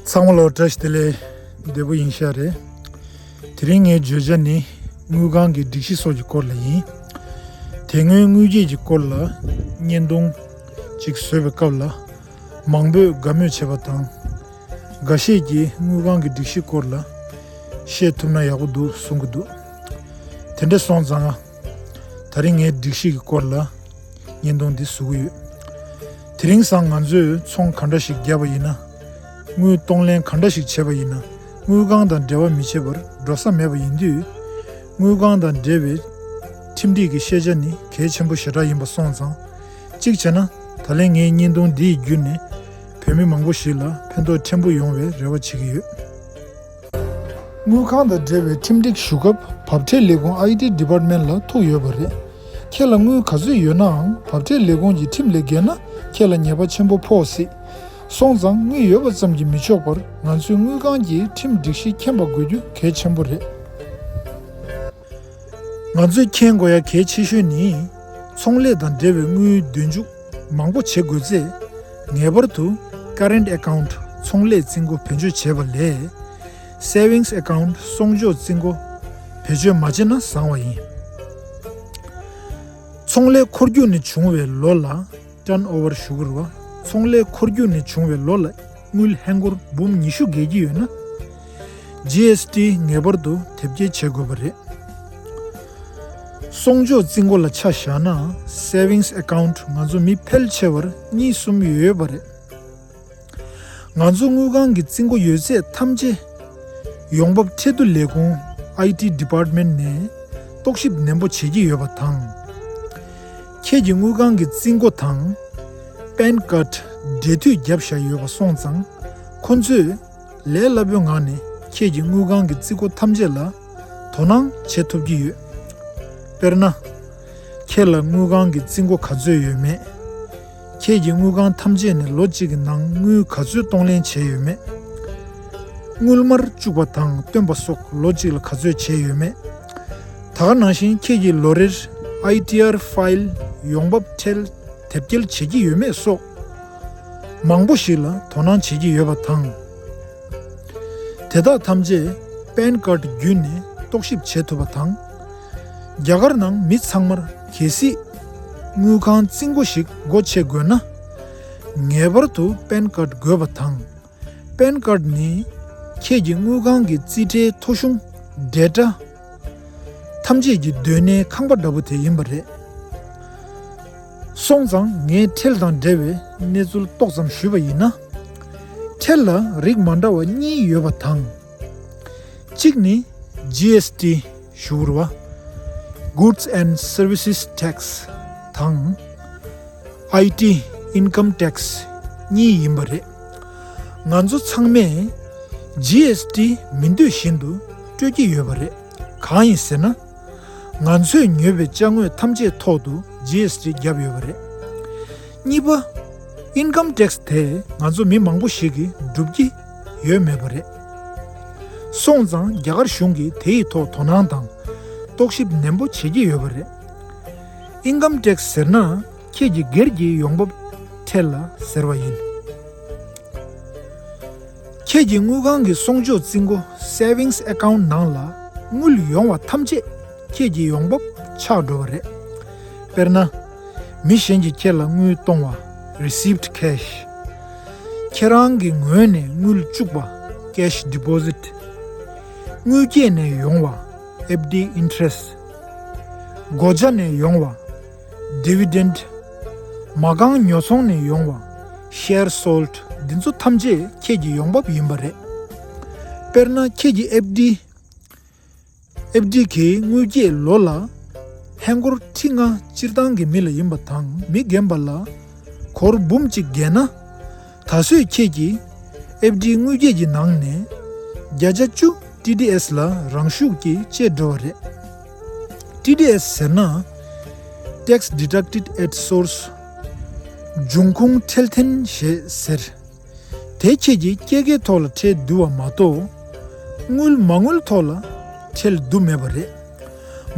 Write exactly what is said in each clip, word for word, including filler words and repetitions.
ཚང་མ་ལ་བཀྲ་ཤིས་བདེ་ལེགས། བདེ་པོ་ཡིན་ཤག་རེད། དེ་རིང་ངའི་བརྗོད་བྱ་ནི་དངུལ་ཁང་གི་སྒྲིག་གཞི་སོགས་ཀྱི་སྐོར་ལ་ཡིན། དེ་སྔོན་དངུལ་སྐྱེད་ཀྱི་སྐོར་ལ་བརྙན་ཐུང་ཅིག་བཟོས་པའི་སྐབས་ལ། མང་པོས་དགའ་མོས་བྱས་པ་དང་། འགའ་ཤས་ཀྱིས་དངུལ་ཁང་གི་སྒྲིག་གཞི་སྐོར་ལ་བཤད་ཐུབ་ན་ཡག་པོ་འདུག་གསུང་གི་འདུག་དེ་འདྲ་སོང་ཙང་། ད་རིང་ངས་སྒྲིག་གཞི་གི་སྐོར་ལ་བརྙན་ཐུང་འདི་བཟོ་གི་ཡོད། དེ་རིང་སང་ང་ཚོས་ཚོང་ག་འདྲ་ཞིག་བརྒྱབ་པ་ཡིན་ན། དངུལ་གཏོང་ལེན་ག་འདྲ་ཞིག་བྱས་པ་ཡིན་ན། དངུལ་ཁང་དང་འབྲེལ་བ་མི་བྱེད་པར་འགྲོ་ས་མེད་པ་ཡིན་དུས། དངུལ་ཁང་དང་འབྲེལ་བའི་ཁྲིམས་སྒྲིག་གི་ཤེས་བྱ་ནི་གལ་ཆེན་པོ་ཞེ་དྲག་ཡིན་པ་སོང་ཙང་། གཅིག་བྱས་ན། ད་ལན་ངའི་བརྙན་ཐུང་འདི་ཡི་བརྒྱུད་ནས་བོད་མི་མང་པོ་ཞིག་ལ་ཕན་ཐོགས་ཕྲན་བུ་ཡོང་བའི་རེ་བ་བྱེད་ཀྱི་ཡོད། དངུལ་ཁང་དང་འབྲེལ་བའི་ཁྲིམས་སྒྲིག་ཞུ་སྐབས་བབ་ཁྲིད་ལས་ཁུངས་ཨའི་ཊི་ཌི་པཱར་ཊི་མེན་ཊི་ལ་ཐུག་ཡོད་པ་རེད། ཁྱེད་ལ་དངུལ་ག་ཚོད་ཡོད་ནའང་བབ་ཁྲིད་ལས་ཁུངས་ཀྱི་ཁྲིམས་ལས་འགལ་ན་ཁྱེད་ལ་ཉེས་པ་ཆེན་པོ་ཕོག་སྲིད། སོང་ཙང་དངུལ་ཡོད་པ་ཙམ་གྱིས་མི་ཆོག་པར། ང་ཚོས་དངུལ་ཁང་གི་ཁྲིམས་སྒྲིག་གཞི་མཁྱེན་པ་དགོས་རྒྱུ་གལ་ཆེན་པོ་རེད། ང་ཚོས་མཁྱེན་དགོས་ཡ་གལ་ཆེ་ཤོས་ནི། ཚོང་ལས་དང་འབྲེལ་བའི་དངུལ་འདོན་འཇུག་མང་པོ་བྱེད་དགོས་ཚེ། ངེས་པར་དུ་ཀ་རེན་ཊི་ཨེ་ཀའུན་ཊི་ཚོང་ལས་རྩིས་འགོ་བེད་སྤྱོད་བྱེད་པ་ལས། སེ་ཝིང་སི་ཨེ་ཀའུན་ཊི་གསོག་འཇོག་རྩིས་འགོ་བེད་སྤྱོད་མ་བྱས་ན་བཟང་བ་ཡིན། ཚོང་ལས་འཁོར་རྒྱུག་ནས་བྱུང་བའི་ལོ་ལ་ཊརན་ཨོ་ཝར་ཞུ་གི་རེད་བ། ཚོང་ལས་འཁོར་རྒྱུག་ནས་བྱུང་བའི་ལོ་ལ་དངུལ་ཧེན་སྒོར་འབུམ་ཉི་ཤུ་བརྒལ་གྱི་ཡོད་ན། ཇི་ཨེས་ཊི་ངེས་པར་དུ་དེབ་སྐྱེལ་བྱེད་དགོས་པ་རེད། གསོག་འཇོག་རྩིས་འགོ་ལ་ཆ་བཞག་ན། སེ་ཝིང་སི་ཨེ་ཀའུན་ཊི་ང་ཚོ་མི་ཕལ་ཆེ་བར་གཉིས་གསུམ་ཡོད་པ་རེད། ང་ཚོ་དངུལ་ཁང་གི་རྩིས་འགོ་ཡོད་ཚད་ཐམས་ཅད་ཡོང་འབབ་ཁྲལ་བསྡུ་ལས་ཁུངས་ཨའི་ཊི་ཌི་པཱར་ཊི་མེན་ཊི་ནས་རྟོག་ཞིབ་ནན་པོ་བྱེད་ཀྱི་ཡོད་པ་དང་། ཁྱེད་ཀྱི་དངུལ་ཁང་གི་རྩིས་འགོ་དང་པན་ཀར་ཌི་འབྲེལ་མཐུད་བརྒྱབ་བཞག་ཡོད་པ་སོང་ཙང་། ཁོ་ཚོས་ལས་སླ་པོའི་ངང་ནས་ཁྱེད་ཀྱི་དངུལ་ཁང་གི་རྩིས་འགོ་ཐམས་ཅད་ལ་དོ་སྣང་བྱེད་ཐུབ་ཀྱི་ཡོད། དཔེར་ན། ཁྱེད་ལ་དངུལ་ཁང་གི་རྩིས་འགོ་ག་ཚོད་ཡོད་མེད། ཁྱེད་ཀྱི་དངུལ་ཁང་ཐམས་ཅད་ནས་ལོ་གཅིག་གི་ནང་དངུལ་ག་ཚོད་གཏོང་ལེན་བྱས་ཡོད་མེད། དངུལ་སྨར་བཅུག་པ་དང་བཏོན་པ་སོགས་ལོ་གཅིག་ལ་ག་ཚོད་བྱས་ཡོད་མེད། ད་ག་ནང་བཞིན་ཁྱེད་ཀྱིས་ལོ་རེར་ཨའི་ཊི་ཨར་ཕའིལ་ཡོང་འབབ་ཁྲལ་དེབ་སྐྱེལ་བྱེད་ཀྱི་ཡོད་མེད་སོགས་མང་པོ་ཞིག་ལ་དོ་སྣང་བྱེད་ཀྱི་ཡོད་པ་དང་། དེ་དག་ཐམས་ཅད་པན་ཀར་ཌི་བརྒྱུད་ནས་རྟོག་ཞིབ་བྱེད་ཐུབ་པ་དང་། རྒྱ་གར་ནང་མི་ཚང་མར་གལ་སྲིད་དངུལ་ཁང་རྩིས་འགོ་ཞིག་སྒོ་ཕྱེ་དགོས་ན། ངེས་པར་དུ་པན་ཀར་ཌི་དགོས་པ་དང་། པན་ཀར་ཌི་ནི་ཁྱེད་ཀྱི་དངུལ་ཁང་གི་རྩིས་ཁྲའི་ཐོ་གཞུང་ཌེ་ཊ་ཐམས་ཅད་ཀྱི་སྡོད་གནས་ཁང་པ་འདྲ་པོ་དེ་ཡིན་པ་རེད། སོང་ཙང་ངས་ཁྲལ་དང་འབྲེལ་བའི་གནས་ཚུལ་ཏོག་ཙམ་ཞུས་པ་ཡིན་ན། ཁྲལ་ལ་རིགས་མ་འདྲ་བ་གཉིས་ཡོད་པ་དང་། གཅིག་ནི་ཇི་ཨེས་ཊི་ཞུ་བར་བ། Goods and Services Tax དང་། ཨའི་ཊི་Income Tax གཉིས་ཡིན་པ་རེད། ང་ཚོ་ཚང་མས་ཇི་ཨེས་ཊི་མི་འདོད་བཞིན་དུ་སྤྲོད་ཀྱི་ཡོད་པ་རེད། གང་ཡིན་ཟེར་ན། ང་ཚོས་ཉོས་པའི་ཅ་དངོས་ཐམས་ཅད་ཐོག་ཏུ་ཇི་ཨེས་ཊི་བརྒྱབ་ཡོད་པ་རེད། གཉིས་པ། Income Tax དེ་ང་ཚོ་མི་མང་པོ་ཞིག་གིས་སྒྲུབ་ཀྱི་ཡོད་མེད་པ་རེད། སོང་ཙང་རྒྱ་གར་གཞུང་གིས་དེ་ཡི་ཐོག་དོ་སྣང་དང་རྟོག་ཞིབ་ནན་པོ་བྱེད་ཀྱི་ཡོད་པ་རེད། Income Tax ཟེར་ན་ཁྱེད་ཀྱི་སྒེར་གྱི་ཡོང་འབབ་ཁྲལ་ལ་ཟེར་བ་ཡིན། ཁྱེད་ཀྱི་དངུལ་ཁང་གི་གསོག་འཇོག་རྩིས་འགོ་Savings Account ནང་ལ་དངུལ་ཡོང་བ་ཐམས་ཅད་ཁྱེད་ཀྱི་ཡོང་འབབ་ཆགས་འགྲོ་བ་རེད། དཔེར་ན། མི་གཞན་གྱིས་ཁྱེད་ལ་དངུལ་གཏོང་བ། Received Cash། ཁྱེད་རང་གི་ངོས་ནས་དངུལ་བཅུག་པ། Cash Deposit། དངུལ་སྐྱེད་ནས་ཡོང་བ། F D Interest། སྒོ་བརྒྱབ་ནས་ཡོང་བ། Dividend། མ་རྐང་ཉོ་ཚོང་ནས་ཡོང་བ། Share Sold། འདི་ཚོ་ཐམས་ཅད་ཁྱེད་ཀྱི་ཡོང་འབབ་ཡིན་པ་རེད། དཔེར་ན་ཁྱེད་ཀྱི་F D། F D གི་དངུལ་སྐྱེད་ལོ་ལ་ཧེན་སྒོར་ཁྲི་ལྔ་སྤྱིར་བཏང་གི་མི་ལ་ཡིན་པ་དང་མི་རྒན་པ་ལ་སྒོར་འབུམ་གཅིག་བརྒལ་ན། ད་གཟོད་ཁྱེད་ཀྱིས་F D དངུལ་སྐྱེད་ཀྱི་ནང་ནས་བརྒྱ་ཆ་བཅུ་T D S ལ་རང་ཤུགས་ཀྱིས་བཅད་འགྲོ་བ་རེད། T D S ཟེར་ན། Tax Deducted at Source། འབྱུང་ཁུངས་ཁྲལ་འཐེན་ཞེས་ཟེར། དེ་ཁྱེད་ཀྱིས་སྐྱེད་ཀའི་ཐོག་ལ་ཁྲལ་བསྡུ་བ་མ་གཏོགས། དངུལ་མ་དངུལ་ཐོག་ལ་ཁྲལ་བསྡུ་མེད་པ་རེད།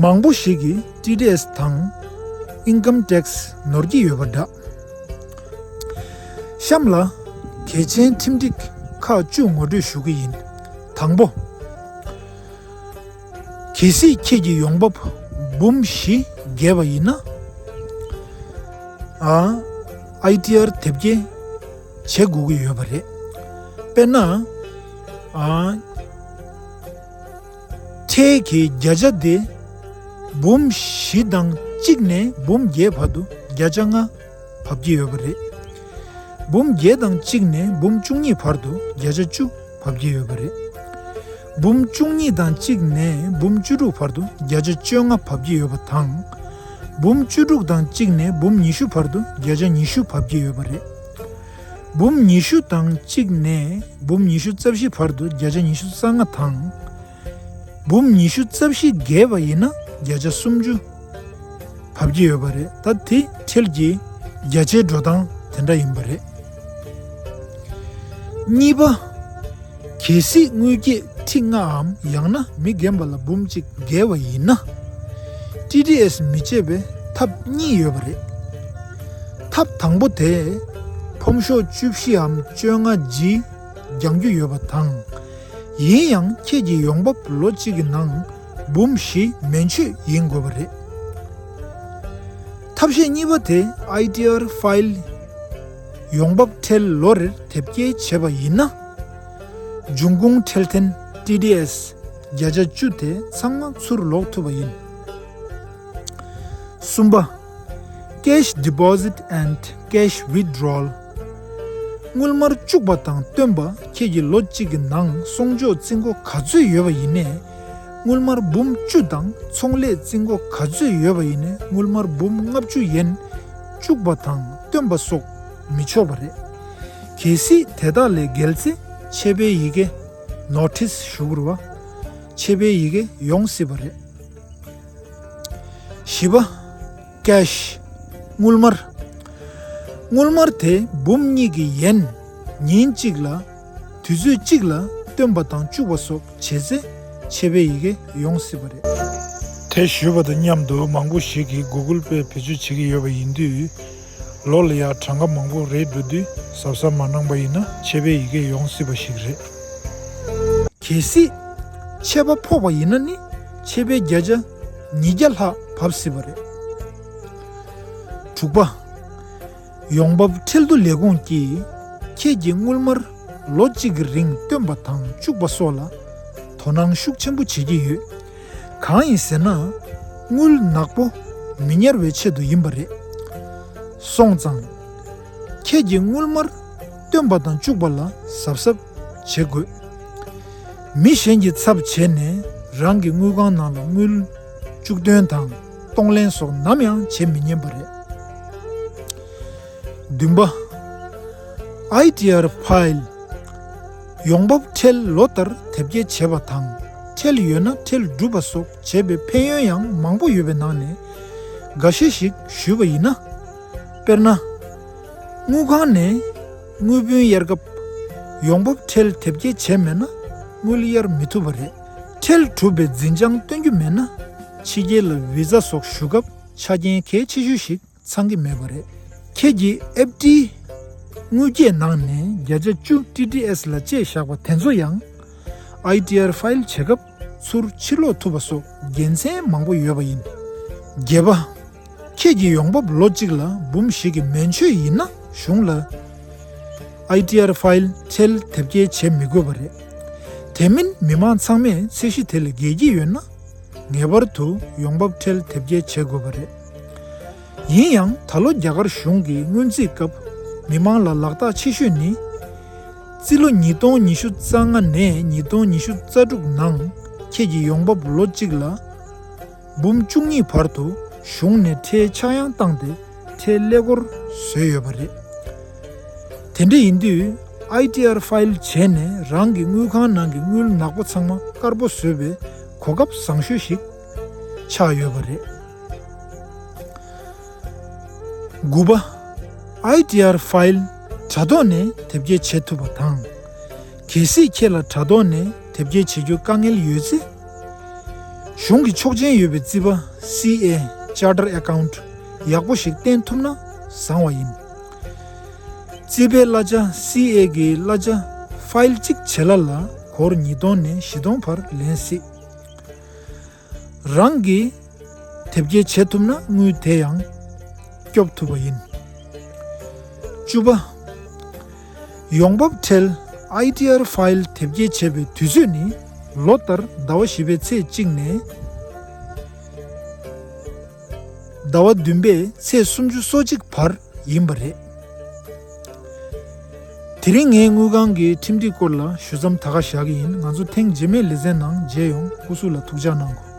མང་པོ་ཞིག་གིས་T D S དང་Income Tax ནོར་གྱི་ཡོད་པ་འདྲ། གཤམ་ལ་གལ་ཆེན་ཁྲིམས་སྒྲིག་ ཁག་བཅུ་ངོ་སྤྲོད་ཞུ་གི་ཡིན། དང་པོ། གལ་སྲིད་ཁྱེད་ཀྱི་ཡོང་འབབ་འབུམ་བཞི་བརྒལ་བ་ཡིན་ན། ཨ། ཨའི་ཊི་ཨར་དེབ་སྐྱེལ་བྱེད་དགོས་ཀྱི་ཡོད་པ་རེད། དཔེར་ན། ཨ། ཁྲལ་གྱི་བརྒྱ་ཆ་དེ་འབུམ་བཞི་དང་གཅིག་ནས་འབུམ་བརྒྱད་བར་དུ་བརྒྱ་ཆ་ལྔ་བབས་ཀྱི་ཡོད་པ་རེད། འབུམ་བརྒྱད་དང་གཅིག་ནས་འབུམ་བཅུ་གཉིས་བར་དུ་བརྒྱ་ཆ་བཅུ་བབས་ཀྱི་ཡོད་པ་རེད། འབུམ་བཅུ་གཉིས་དང་གཅིག་ནས་འབུམ་བཅུ་དྲུག་བར་དུ་བརྒྱ་ཆ་བཅོ་ལྔ་བབས་ཀྱི་ཡོད་པ་དང་། འབུམ་བཅུ་དྲུག་དང་གཅིག་ནས་འབུམ་ཉི་ཤུ་བར་དུ་བརྒྱ་ཆ་ཉི་ཤུ་བབས་ཀྱི་ཡོད་པ་རེད། འབུམ་ཉི་ཤུ་དང་གཅིག་ནས་འབུམ་ཉི་ཤུ་རྩ་བཞི་བར་དུ་བརྒྱ་ཆ་ཉི་ཤུ་རྩ་ལྔ་དང་། འབུམ་ཉི་ཤུ་རྩ་བཞི་བརྒལ་བ་ཡིན་ན་བརྒྱ་ཆ་སུམ་ཅུ་བབས་ཀྱི་ཡོད་པ་རེད། ད་དེ་ཁྲལ་གྱི་བརྒྱ་ཆའི་འགྲོ་སྟངས་དེ་འདྲ་ཡིན་པ་རེད། གཉིས་པ། གལ་སྲིད་དངུལ་སྐྱེད་ཁྲི་ལྔའམ་ཡང་ན་མི་རྒན་པ་ལ་འབུམ་གཅིག་བརྒལ་བ་ཡིན་ན། ཊི་ཌི་ཨེས་མི་བཅད་པའི་ཐབས་གཉིས་ཡོད་པ་རེད། ཐབས་དང་པོ་དེ། ཕོམ་ཤོག་བཅུ་བཞིའམ་བཅོ་ལྔ་ཇི་རྒྱག་རྒྱུ་ཡོད་པ་དང་། ཡིན་ཡང་ཁྱེད་ཀྱི་ཡོང་འབབ་ལོ་གཅིག་གི་ནང་འབུམ་བཞི་མན་ཆད་ཡིན་དགོས་པ་རེད། ཐབས་ཤེས་གཉིས་པ་དེ་ཨའི་ཊི་ཨར་ཕ་ཡིལ་ཡོང་འབབ་ཁྲལ་ལོ་རེར་དེབ་སྐྱེལ་བྱས་པ་ཡིན་ན། འབྱུང་ཁུངས་ཁྲལ་འཐེན་ཊི་ཌི་ཨེས་བརྒྱ་ཆ་བཅུ་དེ་ཚང་མ་ཚུར་ལོག་ཐུབ་པ་ཡིན། གསུམ་པ། Cash Deposit and Cash Withdrawal། དངུལ་སྨར་བཅུག་པ་དང་བཏོན་པ་ཁྱེད་ཀྱི་ལོ་གཅིག་གི་ནང་གསོག་འཇོག་རྩིས་འགོ་ག་ཚོད་ཡོད་པ་ཡིན་ནའི། དངུལ་སྨར་འབུམ་བཅུ་དང་ཚོང་ལས་རྩིས་འགོ་ག་ཚོད་ཡོད་པ་ཡིན་ནའི་དངུལ་སྨར་འབུམ་ལྔ་བཅུ་ཡན་བཅུག་པ་དང་བཏོན་པ་སོགས་མི་ཆོག་པ་རེད། གལ་སྲིད་དེ་དག་ལས་བརྒལ་ཚེ་ཆད་པའི་ཡི་གེ་ནོ་ཊིས་ཞུ་དགོས་རེད་བ། ཆད་པའི་ཡི་གེ་ཡོང་སྲིད་པ་རེད། བཞི་པ། ཀེཤ། དངུལ་སྨར། དངུལ་སྨར་དེ་འབུམ་གཉིས་ཀྱི་ཡན། ཉིན་གཅིག་ལ། དུས་ཚོད་གཅིག་ལ་བཏོན་པ་དང་བཅུག་པ་སོགས་བྱས་ཚེ་ཆད་པའི་ཡི་གེ་ཡོང་སྲིད་པ་རེད། དེ་ཞུས་པ་དང་མཉམ་དུ་མང་པོ་ཞིག་གིས་གུ་གུལ་པེ་བེད་སྤྱོད་བྱེད་ཀྱི་ཡོད་པ་ཡིན་དུས། ལོ་ལ་ཡང་གྲངས་ཀ་མང་པོ་རེད་འགྲོ་དུས་གཟབ་གཟབ་མ་གནང་པ་ཡིན་ན་ཆད་པའི་ཡི་གེ་ཡོང་སྲིད་པ་ཞིག་རེད། གལ་སྲིད་ཆད་པ་ཕོག་པ་ཡིན་ན་ནི་ཆད་པའི་བརྒྱ་ཆ་ཉིས་བརྒྱ་ལྷག་བབས་སྲིད་པ་རེད། དྲུག་པ། ཡོང་འབབ་ཁྲལ་བསྡུ་ལས་ཁུངས་ཀྱིས་ཁྱེད་ཀྱི་དངུལ་སྨར་ལོ་གཅིག་གི་རིང་བཏོན་པ་དང་བཅུག་པ་སོགས་ལ་དོ་སྣང་ཤུགས་ཆེན་པོ་བྱེད་ཀྱི་ཡོད། གང་ཡིན་ཟེར་ན། དངུལ་ནག་པོ་མི་ཉར་བའི་ཆེད་དུ་ཡིན་པ་རེད། སོང་ཙང་། ཁྱེད་ཀྱིས་དངུལ་སྨར་བཏོན་པ་དང་བཅུག་པ་ལ་གཟབ་གཟབ་བྱེད་དགོས། མི་གཞན་གྱི་ཚབ་བྱས་ནས་རང་གི་དངུལ་ཁང་ནང་ལ་དངུལ་བཅུག་འདོན་དང་གཏོང་ལེན་སོགས་ནམ་ཡང་བྱེད་མི་ཉན་པ་རེད། བདུན་པ། ཨའི་ཊི་ཨར་ཕ་ཡིལ། ཡོང་འབབ་ཁྲལ་ལོ་ལྟར་དེབ་སྐྱེལ་བྱེད་པ་དང་། ཁྲལ་ཡོད་ན་ཁྲལ་སྒྲུབ་པ་སོགས་བྱེད་པའི་ཕན་ཡོན་ཡང་མང་པོ་ཡོད་པའི་ནང་ནས་འགའ་ཤས་ཤིག་ཞུས་པ་ཡིན་ན། དཔེར་ན། དངུལ་ཁང་ནས་དངུལ་བུན་གཡར་སྐབས་ཡོང་འབབ་ཁྲལ་དེབ་སྐྱེལ་བྱས་མེད་ན་དངུལ་གཡར་མི་ཐུབ་པ་རེད། ཁྲལ་གྲུབ་པའི་འཛིན་བྱང་སྟོན་རྒྱུ་མེད་ན་ཕྱི་རྒྱལ་ལ་བི་ཛ་སོགས་ཞུ་སྐབས་ཆ་རྐྱེན་གལ་ཆེ་ཤོས་ཤིག་ཚང་གི་མེད་པ་རེད། ཁྱེད་ཀྱིས་ཨེཕ་ཌི་དངུལ་སྐྱེད་ནང་ནས་བརྒྱ་ཆ་བཅུ་ཊི་ཌི་ཨེས་ལ་བཅད་བཞག་པ་དེ་ཚོ་ཡང་ཨའི་ཊི་ཨར་ཕ་ཡིལ་བྱེད་སྐབས་ཚུར་ཕྱིར་སློག་ཐུབ་པ་སོགས་དགེ་མཚན་མང་པོ་ཡོད་པ་ཡིན། བརྒྱད་པ། ཁྱེད་ཀྱི་ཡོང་འབབ་ལོ་གཅིག་ལ་འབུམ་བཞི་གི་མན་ཆད་ཡིན་ན་གཞུང་ལ་ཨའི་ཊི་ཨར་ཕ་ཡིལ་ཁྲལ་དེབ་སྐྱེལ་བྱེད་མི་དགོས་པ་རེད། དེ་མིན་མི་མང་ཚང་མས་ཚད་གཞི་དེ་ལས་བརྒལ་གྱི་ཡོད་ན། ངེས་པར་དུ་ཡོང་འབབ་ཁྲལ་དེབ་སྐྱེལ་བྱེད་དགོས་པ་རེད། ཡིན་ཡང་ད་ལོ་རྒྱ་གར་གཞུང་གིས་སྔོན་རྩིས་སྐབས་མི་མང་ལ་ལག་རྟགས་ཆེ་ཤོས་ནི། རྩིས་ལོ་ཉིས་སྟོང་ཉི་ཤུ་རྩ་ལྔ་ནས་ཉིས་སྟོང་ཉི་ཤུ་རྩ་དྲུག་ནང་ཁྱེད་ཀྱི་ཡོང་འབབ་ལོ་གཅིག་ལ་འབུམ་བཅུ་གཉིས་བར་དུ་གཞུང་ནས་ཁྲལ་ཆག་ཡང་བཏང་སྟེ་ཁྲལ་ཀླད་ཀོར་བཟོས་ཡོད་པ་རེད། དེ་འདྲ་ཡིན་དུས་ཨའི་ཊི་ཨར་ཕ་ཡིལ་བྱས་ནས་རང་གི་དངུལ་ཁང་ནང་གི་དངུལ་ནག་པོ་ཚང་མ་དཀར་པོ་བཟོས་པའི་གོ་སྐབས་བཟང་ཤོས་ཤིག་ཆགས་ཡོད་པ་རེད། དགུ་པ། ཨའི་ཊི་ཨར་ཕ་ཡིལ་དྲ་ཐོག་ནས་དེབ་སྐྱེལ་བྱེད་ཐུབ་པ་དང་། གལ་སྲིད་ཁྱེད་ལ་དྲ་ཐོག་ནས་དེབ་སྐྱེལ་བྱེད་རྒྱུ་དཀའ་ངལ་ཡོད་ཚེ། གཞུང་གི་ཆོག་མཆན་ཡོད་པའི་རྩིས་པ་སི་ཨེ་Chartered Accountant ཡག་པོ་ཞིག་བསྟེན་ཐུབ་ན་བཟང་བ་ཡིན། རྩིས་པའི་གླ་ཆ་སི་ཨེ་གི་གླ་ཆ་ ཕའིལ་གཅིག་བྱེད་ལ་ལ་སྒོར་ཉིས་སྟོང་ནས་བཞི་སྟོང་བར་ལེན་སྲིད། རང་གིས་དེབ་སྐྱེལ་བྱེད་ཐུབ་ན་དངུལ་དེ་ཡང་སྐྱོབ་ཐུབ་པ་ཡིན། བཅུ་པ། ཡོང་འབབ་ཁྲལ་ཨའི་ཊི་ཨར་ཕའིལ་དེབ་སྐྱེལ་བྱེད་པའི་དུས་ཚོད་ནི་ལོ་ལྟར་ཟླ་བ་བཞི་པའི་ཚེས་གཅིག་ནས་ཟླ་བ་བདུན་པའི་ཚེས་སུམ་ཅུ་སོ་གཅིག་བར་ཡིན་པ་རེད། དེ་རིང་ངའི་དངུལ་ཁང་གི་ཁྲིམས་སྒྲིག་སྐོར་ལ་ཞུ་མཚམས་ད་ག་བཞག་གི་ཡིན། ང་ཚོ་ཐེངས་རྗེས་མའི་ལེ་ཚན་ནང་མཇལ་ཡོང་། སྐུ་གཟུགས་ལ་ཐུགས་ཅག་གནང་གོ།